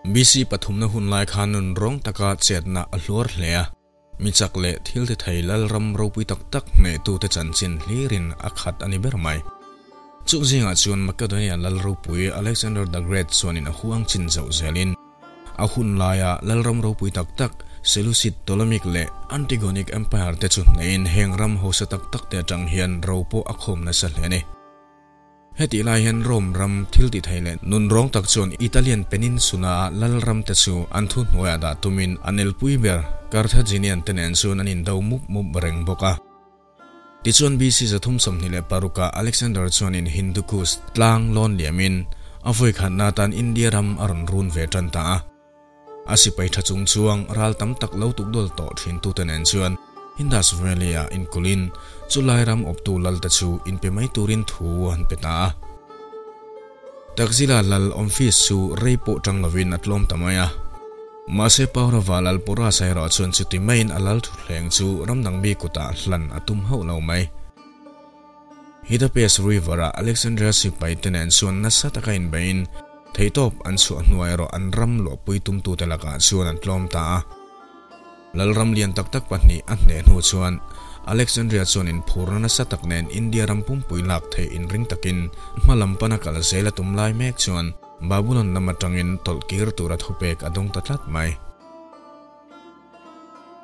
BC pathumna hun lai khan nun rawng taka chetna a hluar hle a, mi chak leh thil ti thei lalram ropui tak tak hnehtute chanchin hlirin a khat a ni ber mai. Chung zingah chuan Makedonia lal ropui Alexander the Great chuanin a huang chin zauh zelin a hun laia lalram ropui tak tak Seleucid, Ptolemaic leh Antigonic Empire te chu hnehin heng ram hausa tak takte atang hian ro pawh a khawm nasa hle a ni. Hetih lai hian Rome ram thil ti thei leh nunrawng tak chuan Italian Peninsula-a lal ram te chu an thuhnuaiah dah tumin an elpui ber Carthaginian te nen chuan an indo mup mup reng bawk a. Tichuan BC 326 ah Alexander chuanin Hindukush tlang lawn liamin a vawikhatna atan India ram a rawn run ve tan ta a. A sipai tha chung chuang ral tam tak lo tukdawl tawh thintute nen chuan Indus Valley-ah inkulhin chulai ram awptu lalte chu inpe mai turin thu an pe ta a. Takzila lal Omphis chu rei pawh tang lovin a tlawm ta mai a. Mahse Paurava lal Porus erawh chuan chuti maiin a lal thutthleng chu ramdang mi kutah hlan a tum hauh lo mai. Hidapes River-ah Alexandria sipaite nen chuan nasa taka inbeiin theihtawp an chhuah hnuai erawh an ram luahpui tumtute lakah chuan an tlawm ta a. Lalram lian tak tak pahnih a hneh hnu chuan Alexandria chuan inphurna nasa tak nen India ram pumpui lak theih inring takin hma lam pana kal zel a tum lai mek chuan Babulon lam atangin tawlhkir tura thupek a dawng ta tlat mai.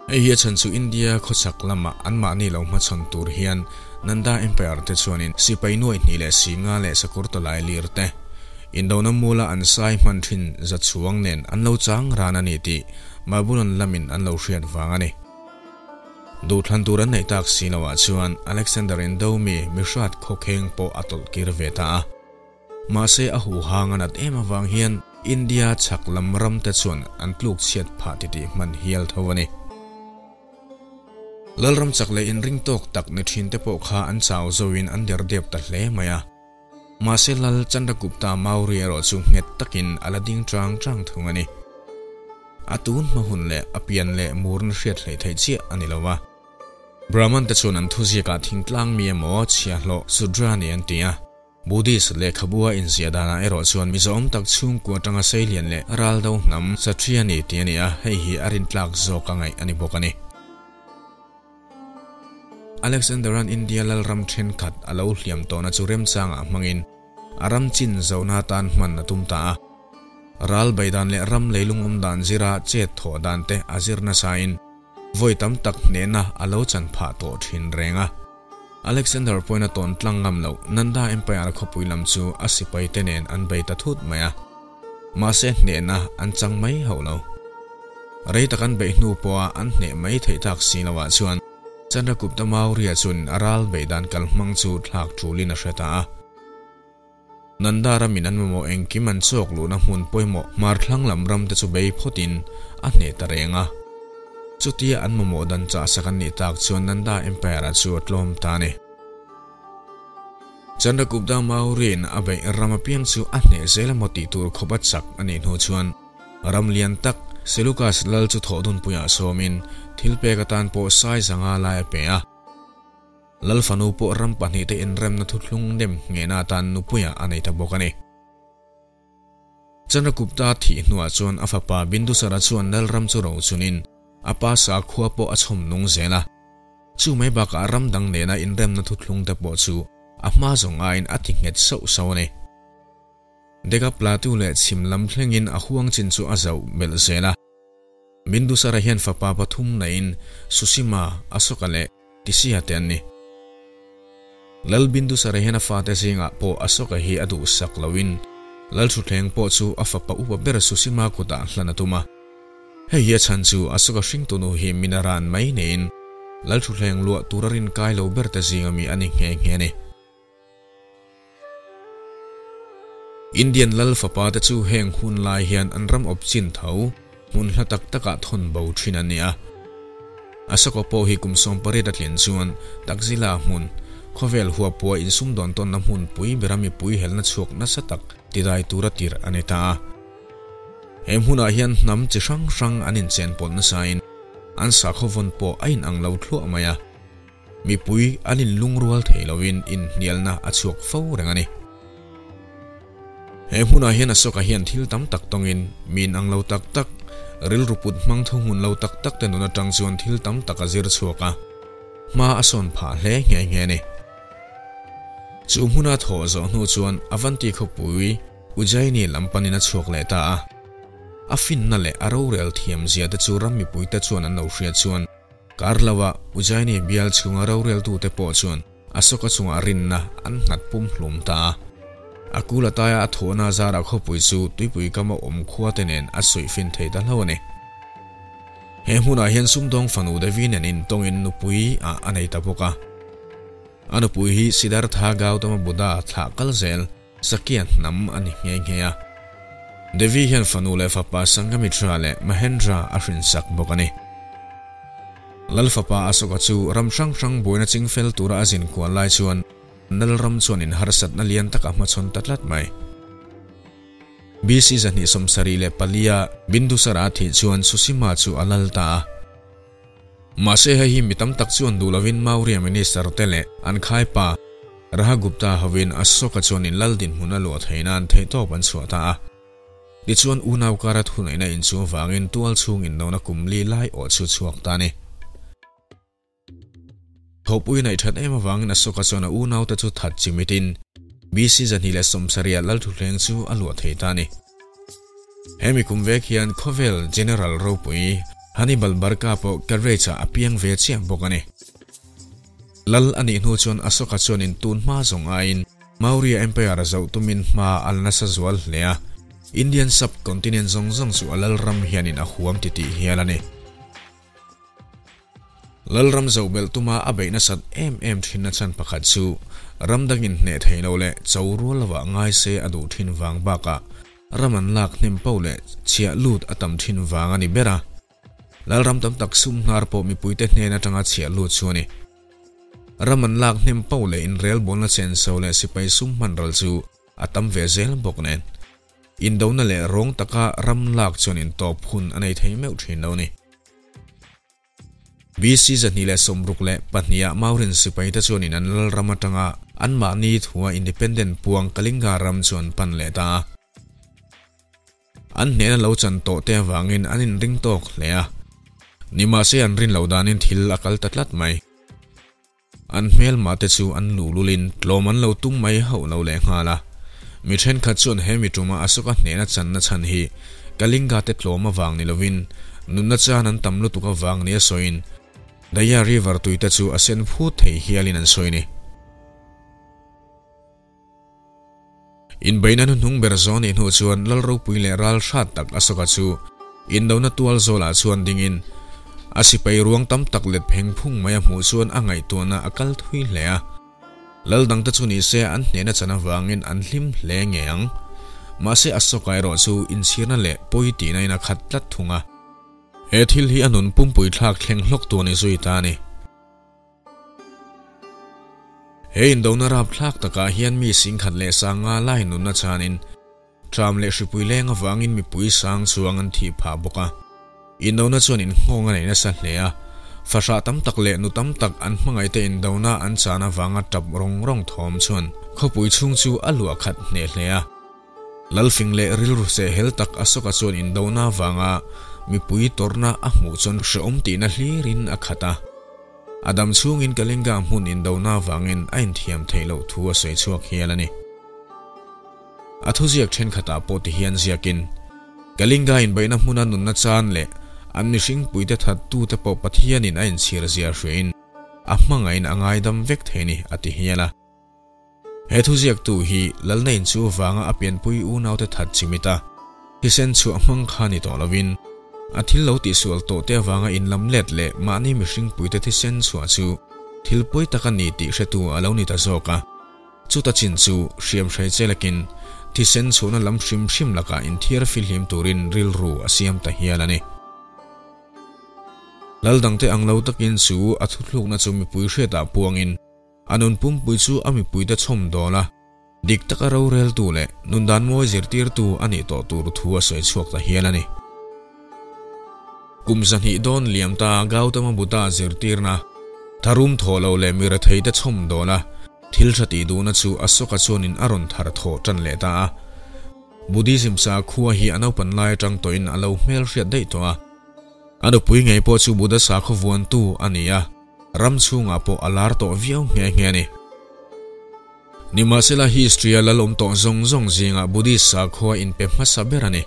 Hei hi a chhan chu India khawchhak lamah anmahni lo hmachhawn tur hian Nanda Empire te chuanin sipai nuaih hnih leh singa leh sakawr tawlai lir te, indona mula an sai hman thin za chhuang nen an lo chang ran a ni tih Babulon lamin an lo hriat vang a ni. Duhthlan tur an neih tak si loah chuan Alexander indo mi mihrat khawkheng pawh a tawlh kir ve ta a. Mahse a huhang a nat em avang hian India chhak lam ram te chuan an tluk chhiat phah titih hman hial tho a ni. Lalram chak leh inring tawk tak ni thin te pawh kha an chau zoin an der dep ta hle mai a. Mahse Lal Chandragupta Maurya erawh chu nghet takin a la ding chang chang thung a ni. A tun hma hun leh a pian leh murna hriat hleih theih chiah a ni lo va. Brahman te chuan an thuziakah thingtlang mi emaw chhiahhlawh Sudra ni an ti a. Buddhist lehkhabua inziah danah erawh chuan Mizoram tak chhungkua atanga seilian leh raldo hnam Satria ni tih a ni a, hei hi a rintlak zawk a ngaih a ni bawk a ni. Alexander-a'n India lalram thenkhat a lo hliam tawhna chu remchangah hmangin a ram chin zohna atan hman a tum ta a. Ral bei dan leh ram leilung awm dan zira chet thawh dan te a zir nasain vawi tam tak hnehna a lo chan phah tawh thin reng a. Alexander pawhin a tawn tlang ngam loh Nanda Empire khawpui lam chu a sipai te nen an bei ta thut mai a. Mahse hnehna an chang mai hauh lo. Rei tak an beih hnu pawha an hneh mai theih tak si loah chuan Chandragupta Maurya chuan a ral beih dan kalhmang chu thlak tulin a hre ta a. Nanda ramin an mamawh engkim an chawk luhna hmun pawimawh hmarthlang lam ram te chu bei phawtin a hneh ta reng a. Chutia an mamawh dan chahsak an nih tak chuan Nanda Empire-a chu a tlawm ta a ni. Chandragupta Maurya-in a beih ram apiang chu a hneh zel emaw tih tur khawp a chak a nih hnu chuan ram lian tak Seleucus lal chu thawhdunpuiah sawmin thil pek atan pawh sai zanga lai a pe a. Lal fanu pawh ram pahnihte inremna thuthlung nem nghehna atan nupuiah a nei ta bawk a ni. Chandragupta thih hnuah chuan a fapa Bindusara chuan Lal ram chu rochunin a pa sakhua pawh a chhawm nung zel a. Chu mai bakah ram dang nena inremna thuthlung te pawh chu a hma zawng aiin a ti nghet sauh sauh a ni. Deka Plateau leh chhim lam thlengin a huang chin chu a zauh belh zel a. Bindusara hian fapa pathum neiin Susima, Asoka leh Tisia te an ni. Lal Bindusara hian a fate zingah pawh Asoka hi a duhsak loin Lal Thutthleng pawh chu a fapa upa ber Susima kutah hlan a tum a. Hei hi a chhan chu Asoka hringtunu hi minaran mai neiin Lal Thutthleng luah tura rinkai lo ber te zinga mi a ni nghe nghe a ni. Indian lal fapa te chu heng hun lai hian an ram awp chin tho hmun hla tak takah thawn bo thin an ni a. Ashoka pawh hi kum 18 a tlin chuan Taxila hmun, khawvel huapua insumdawn tawnna hmun pui bera mipui helna chhuak nasa tak tidai tura tirh a ni ta a. He hmunah hian hnam chi hrang hrang an inchenpawlh nasain an sakhaw vawn pawh a inang lo thluah mai a. Mipui an inlungrual thei loin inhnialna a chhuak fo reng a ni. He hmunah hian Asoka hian thil tam tak tawngin mi inang lo tak tak, rilru put hmang thuhmun lo tak tak te nun atang chuan thil tam tak a zir chhuak a, hma a sawn phah hle nghe nghe a ni. Chu hmuna thawh zawh hnu chuan Avanti khawpui Ujjaini lam panin a chhuak leh ta a. A finna leh a rorel thiam zia te chu ram mipuite chuan an lo hriat chuan Karlova Ujjaini bial chhunga roreltute pawh chuan Asoka chungah rinna an nghat pum hlum ta a. A kul ataia a thawhna zarah khawpui chu tuipui kama awm khua te nen a suih fin thei ta hlo a ni. He hmunah hian sumdawng fanu Devi nen intawngin nupui ah a nei ta bawk a. A nupui hi Siddhartha Gautama Buddha thlah kal zel Sakya hnam a ni nghe nghe a. Devi hian fanu leh fapa Sanghamitra leh Mahendra a hrinsak bawk a ni. Lal fapa Asoka chu ram hrang hrang buaina ching fel tura a zin kual lai chuan Nal ram chuan in harsatna lian tak a hmachhawn ta tlat mai. BC 274 a Bindusara a thih chuan Susima chu a lal ta a. Mahse hei hi mi tam tak chuan duh lovin Maurya minister te leh an khaipa Rahagupta hovin Asoka chuan in lal dinhmun a luah theih nan theihtawp an chhuah ta a. Tichuan unau kara thuneihna inchu avangin tual chhung indona kum li lai awh chu chhuak ta a ni. Thawhpui naih that em avangin Asoka chuan a unaute chu that chimitin BC 270 Lalthuhleng chu a luah thei ta a ni. Hemi kum vek hian khawvel General ropui Hannibal Barca pawh Carthage-ah a piang ve chiah bawk a ni. Lal a nih hnu chuan Asoka chuan in tun hma zawng aiin Maurya Empire a zoh tumin hma a la nasa zual hle a, Indian sub-continent zawng zawng chu a lalram hianin a huam titih hial a ni. Lalram zoh belh tuma a beih nasat em em thinna chhan pakhat chu ram dangin hneh thei lo leh cho rual lovah ngai se a duh thin vang bakah ram an lak hnem poh leh chhiah lut a tam thin vang a ni ber a. Lalram tam tak sum hnar pawh mipuite hnen atanga chhiah lut chu a ni. Ram an lak hnem poh leh inrelbawlna chenso leh sipai sum hman ral chu a tam ve zel bawk nen. Indona leh rawng taka ram lak chuan intawp hun a nei thei meuh thin lo a ni. BC 262 ah Maurin sipaite chuanin an lalram atanga anmahni thua independent puang Kalinga ram chu an pan leh ta a. An hnehna lo chan tawh te avangin an inring tawk hle a. Nimahse an rin loh danin thil a kal ta tlat mai. An hmelmah te chu an luh lulin tlawm an lo tum mai hauh lo leh nghal a. Mi thenkhat chuan he mi tuma Asoka hnehna channa chhan hi Kalinga te tlawm avang ni lovin nunna chan an tam lutuk avang nia sawiin Daya River tui te chu a sen phut thei hialin an sawi ni. Inbeihna hnuhnung ber zawh nih hnu chuan Lal ropui leh ral hrat tak Asoka chu indona tual zawlah chuan dingin a sipai ruang tam tak let pheng phung mai a hmuh chuan a ngaihtuahna a kal thui hle a. Lal dangte chu ni se an hnehna chan avangin an hlim hle ngei ang. Mahse Asoka erawh chu inchhirna leh pawi tihna in a khat tlat thung a. He thil hi a nun pumpui thlak thleng hlawk tu a ni zui ta a ni. He indona rapthlak takah hian mi singkhat leh sanga lai nunna chanin tram leh hripui leng avangin mipui sang chuang an thih phah bawk a. Indona chuan inngawng a nei nasa hle a, fahrah tam tak leh nu tam tak an hmangaihte indona an chan avanga tap rawng rawng thawm chuan khawpui chhung chu a luah khat hneh hle a. Lalfing leh rilru sehhel tak Asoka chuan indona avanga mipui tawrhna a hmuh chuan hrehawm tihna hlirin a khat a. A dam chhungin Kalinga hmun indona avangin a inthiam theih loh thu a sawi chhuak hial a ni. A thuziak thenkhatah pawh ti hian ziakin, Kalinga inbeihna hmuna nunna chan leh an mihring puite thattute pawh Pathianin a inchhir zia hriain a hmangahin a ngaidam vek thei ni, a ti hial a. He thuziaktu hi Lalna inchu vanga a pianpui unaute that chimit a, thisen chhuah hmang kha ni tawh lovin, a thil lo tihsual tawhte avanga inlam let leh mahni mihringpuite thisen chhuah chu thil pawi tak a ni tih hretu a lo ni ta zawk a. Chuta chin chu hriam hrei che lakin thisen chhuahna lam hrim hrim lakah inthiar fihlim turin rilru a siam ta hial a ni. Lal dangte ang lo takin chu a thuthlukna chu mipui hriatah puangin, A nun pumpui chu a mipuite chhawm dawn a, dik taka roreltu leh nundan mawi zirtirtu a nih tawh tur thu a sawi chhuak ta hial a ni. Kum 200 dawn liam ta Gautama Buddha zirtirna, tharum thawh lo leh mi retheite chhawm dawn a, thil tha tih duhna chu Asoka chuanin a rawn thar thawh tan leh ta a. Buddhism sakhua hi a naupan lai atang tawhin a lo hmelhriat daih tawh a. A nupui ngei pawh chu Buddha sakhaw vuantu a ni a, ram chhungah pawh a lar tawh viau nghe nghe a ni. Nimahsela history-a lal awm tawh zawng zawng zingah Buddhist sakhua inpe hmasa ber a ni.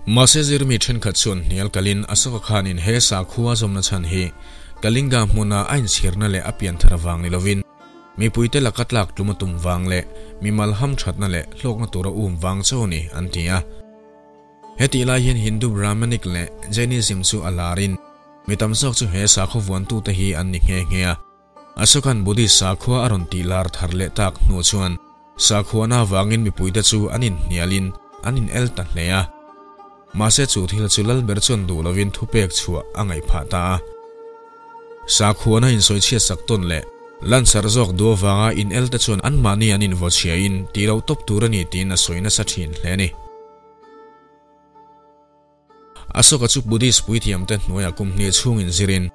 Mahse zirmi thenkhat chuan hnial kalin Asoka khanin he sakhua zawmna chhan hi Kalinga hmuna a inchhirna leh a pianthar vang ni lovin mipuite laka tlak tlum a tum vang leh mimal hamthatna leh hlawkna tura um vang chauh a ni an ti a. Hetih lai hian Hindu Brahmanic leh Jainism chu a larin mi tam zawk chu he sakhaw vuantute hi an ni nghe nghe a. Asokan Buddhist sakhua a rawn tih lar thar leh tak hnu chuan sakhuana avangin mipuite chu an inhnialin an inel ta hle a. Mahse chu thil chu Lalber chuan duh lovin thupek chhuah a ngaih phah ta a. Sakhuana insawichhiat sak tawn leh lansarh zawk duh avanga inel te chuan anmahni an invawchhiahin tih loh tawp tur a ni tiin a sawi nasa thin hle a ni. Asoka chu Buddhist puithiamte hnuaiah kum hnih chhungin zirin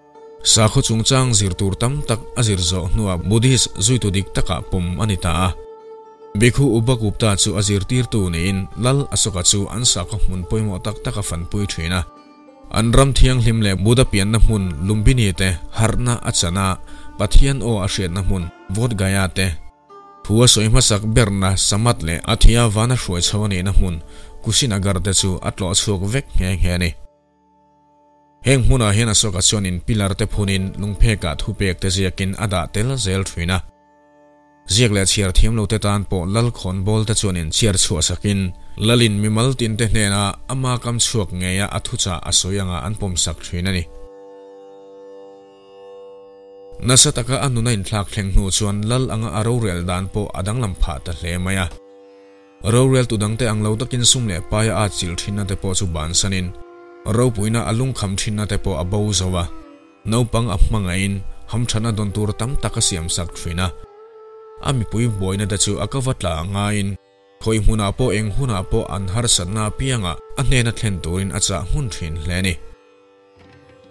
sakhaw chungchang zir tur tam tak a zir zawh hnuah Buddhist zuitu dik takah pawm a ni ta a. Bhikkhu Upagupta chu a zirtirtu niin Lal Asoka chu an sakhaw hmun pawimawh tak tak a fanpui thin a. An ram thianghlim leh Buddha pianna hmun Lumbini te harhna a chan a, Pathian aw a hriatna hmun Bodh Gaya te, Thu a sawi hmasak berna Samat leh a thia vana hruai chho a nihna hmun Kushinagar te chu a tlawh chhuak vek nghe nghe a ni. Heng hmunah hian Asoka chuanin pillar te phunin lungphekah thupek te ziakin a dah tel zel thin a. Ziak leh chhiar thiam lo te tan pawh lal khawnbawl te chuanin chhiar chhuah sakin lalin mimal tin te hnena ama kam chhuak ngeia a thuchah a sawi anga an pawmsak thin a ni. Nasa taka a nuna inthlak thleng hnu chuan lal anga a rorel dan pawh a danglam phah ta hle mai a. Rorel tu dangte ang lo takin sum leh paia a chilh thinna te pawh chu bansanin ropuina a lungkham thinna te pawh a bo zo a. Naupang a hmangaihin hamthatna dawn tur tam tak a siamsak thin a. A mipui buaina te chu a ka va tla ngaiin khawi hmunah pawh eng hunah pawh an harsatna apiangah a hnena thlen turin a chah hmun thin hle a ni.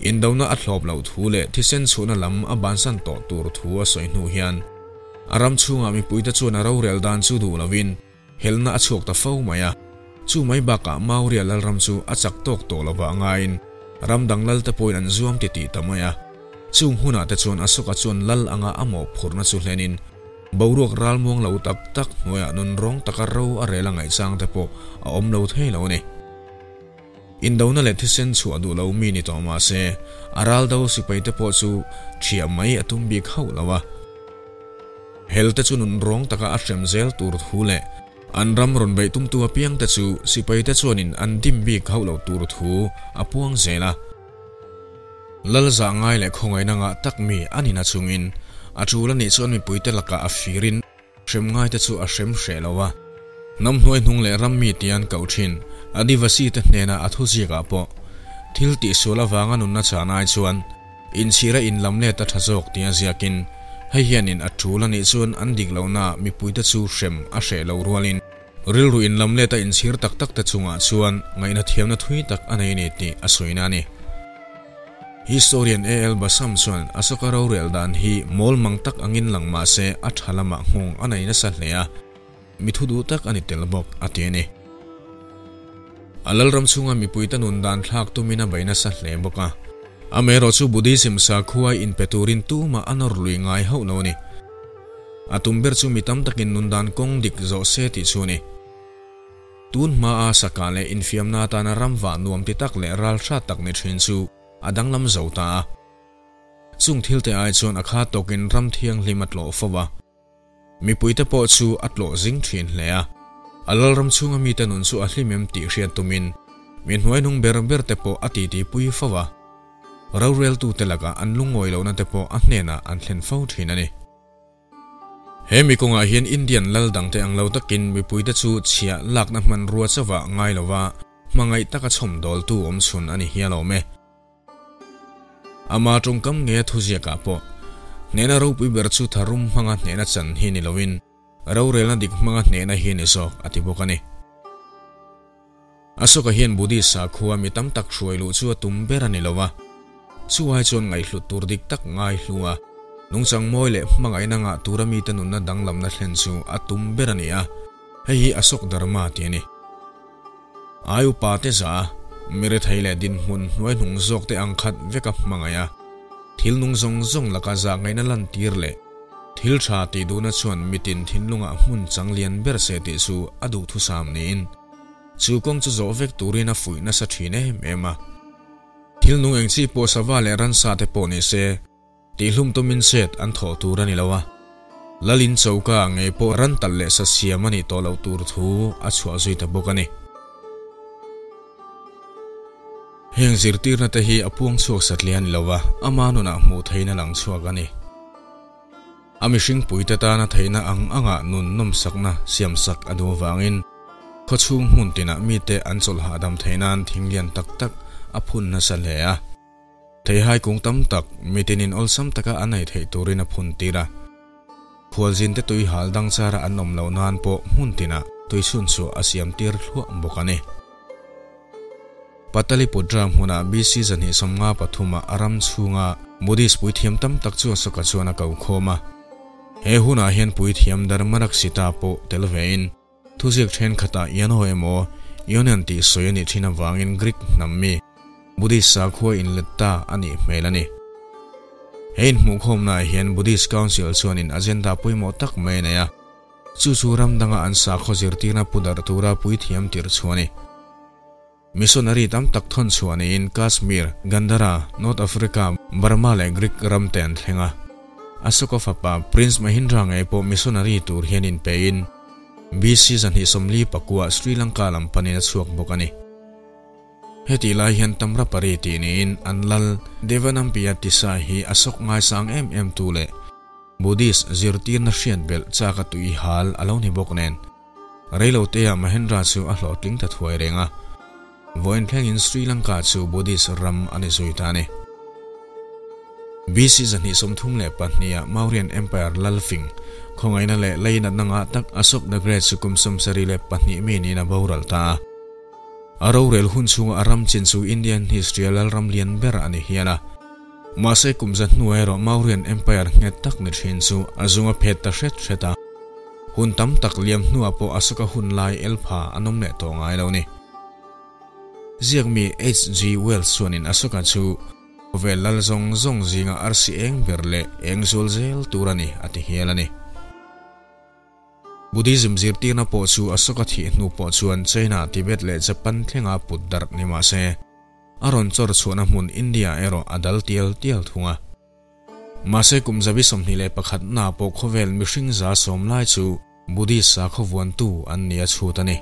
Indona a thlawp loh thu leh thisen chhuahna lam a bansan tawh tur thu a sawi hnu hian a ram chhungah mipuite chuan a rorel dan chu duh lovin helna a chhuak ta fo mai a. Chu mai bakah Maurya lalram chu a chak tawk tawh lovah ngaiin ram dang lalte pawhin an zuam titih ta mai a. Chung hunah te chuan Asoka chuan lal anga a mawhphurhna chu hlenin boruak ralmuang lo tak tak hnuaiah nunrawng taka ro a rel a ngaihchang te pawh a awm lo thei lo a ni. Indona leh thisen chhuah duh lo mi ni tawh mah se, a ral do sipai te pawh chu thiah mai a tum bik hauh lo a. Hel te chu nunrawng taka a hrem zel tur thu leh an ram rawn beih tumtu apiang te chu sipai te chuanin an dim bik hauh lo tur thu a puang zel a. Lal zah ngai leh khawngaihna ngah tak mi a ni na chungin a tul a nih chuan mipuite lakah a firin Hrem ngaite chu a hrem hreh lo a. Hnam hnuai hnung leh ram mi tia an koh thin Adivasi te hnena a thuziakah pawh thil tihsual avanga nunna chhan ai chuan inchhira inlam let a tha zawk tia ziakin hei hianin a tul a nih chuan an dik lohna mipuite chu hrem a hreh lo rualin rilru inlam let a inchhir tak tak te chungah chuan ngaihna thiamna thui tak a nei a ni tih a sawina a ni. Historian AL Basam chuan Asoka rorel dan hi mawl mang tak angin lang mah se a tha lamah nghawng a nei nasa hle a, mi thu duh tak a ni tel bawk, a ti a ni. A lalram chhunga mipuite nun dan thlak tumin a bei nasa hle bawk a. Amaherawh chu Buddhism sakhua inpe turin tumah a nawr lui ngai hauh lo a ni. A tum ber chu mi tam takin nun dan kawng dik zawh se tih chu a ni. Tun hmaa saka leh infiamna atana ramvah nuam ti tak leh ral hrat tak ni thin chu a danglam zo ta a. Chung thilte ai chuan a kha tawkin ram thianghlim a tlawh fo a. Mipuite pawh chu a tlawh zing thin hle a. A lalram chhunga mite nun chu a hlim em tih hriat tumin mi hnuaihnung ber ber te pawh a titipui fo a. Roreltute lakah an lungawi lohna te pawh a hnenah an thlen fo thin a ni. He mi kawngah hian Indian lal dangte ang lo takin mipuite chu chhiah lakna hmanrua chauhah ngai lova hmangaih taka chhawmdawltu awm chhun a ni hial awm e. Ama tawngkam nge thuziakah pawh hnehna ropui ber chu tharum hmanga hnehna chan hi ni loin rorelna dik hmanga hnehna hi ni zawk a ti bawk a ni. Asoka hian Buddhist sakhua mi tam tak hruai luh chu a tum ber a ni lo a, chu ai chuan ngaihhlut tur dik tak ngai hlu a. Nungchang mawi leh hmangaihna ngah tura mite nunna danglamna thlen chu a tum ber a ni a, hei hi Asok Dharma tih a ni. Ai upa te za a, mi rethei leh dinhmun hnuai hnung zawk te ang khat veka hmangaih a, thil nung zawng zawng laka zah ngaihna lantir leh thil tha tih duhna chuan mitin thinlungah hmun chang lian ber se tih chu a duhthusam niin chu kawng chu zawh vek turin a fuih nasa thin em em a. Thil nung eng chi pawh sava leh ransa te pawh ni se, Tihlum tumin set an thawh tur a ni lo a, Lalin choka ngei pawh ran talh leh sa siam a nih tawh loh tur thu a chhuah zui ta bawk a ni. Heng zirtirna te hi a puang chhuak satliah a ni lo a, ama nunah hmuh theihna lang chhuak a ni. A mihring puite tana theihna ang anga nun nawmsakna siamsak a duh avangin khawchhung hmun tinah mite an chawlh hahdam theih nan thing lian tak tak a phun nasa hle a. Theihai kung tam tak mitinin awlsam taka an ei theih turin a phun tir a. Khualzinte tui hal dang chara an awm loh nan pawh hmun tinah tui chhun chhuah a siam tir thluah bawk a ni. Pataliputra hmunah BC 253 ah a ram chhunga Buddhist puithiam tam tak chu Asoka chuan a ko khawm a. He hunah hian puithiam Dharmaraksita pawh tel vein Thuziak thenkhatah Iano emaw Ionian tih sawi a nih thin avangin Greek hnam mi Buddhist sakhua inlet ta a nih hmel a ni. He inhmuhkhawmnaah hian Buddhist Council chuanin agenda pawimawh tak mai a nei a, chu chu ram danga an sakhaw zirtirna pu darh tura puithiam tirh chu a ni. Missionary tam tak thawn chhuah niin Kashmir, Gandhara, North Africa, Burma leh Greek ram te an thleng a. Ashoka fapa Prince Mahindra ngei pawh missionary tur hian inpein BC 244 Sri Lanka lam panin a chhuak bawk a ni. Hetih lai hian Tamrapari tih niin an lal Devanampiya Tissa hi a sawk ngaisang em em tu leh Buddhist zirtirna hriat belh chak a tui hal a lo ni bawk nen. Reiloteah Mahendra chu a hlawhtling ta thuai reng a, vawiin thlengin Sri Lanka chu Buddhist ram a ni zui ta a ni. BC 232 ah Mauryan Empire lalfing, khawngaihna leh leinatna ngah tak Ashok the Great chu kum 72 mi niin a boral ta a. A rorel hun chhunga a ram chin chu Indian history-a lalram lian ber a ni hial a. Mahse kum za hnuah erawh Mauryan Empire nghet tak ni thin chu a zung a phet ta hret hret a. Hun tam tak liam hnuah pawh Ashoka hun lai elpha an awm leh tawh ngai lo ni. Ziakmi HG Wells chuanin Ashoka chu khawvel lal zawng zawng zinga arsi eng ber leh eng zual zel tur a ni a ti hial a ni. Buddhism zirtirna pawh chu Ashoka thih hnu pawh chuan China, Tibet leh Japan thlenga put darh ni mah se, A rawn chawr chhuahna hmun India erawh a dal tial tial thung a. Mahse kum 21 na pawh khawvel mihring 10% lai chu Buddhist sakhaw vuantu an ni a chhut a ni.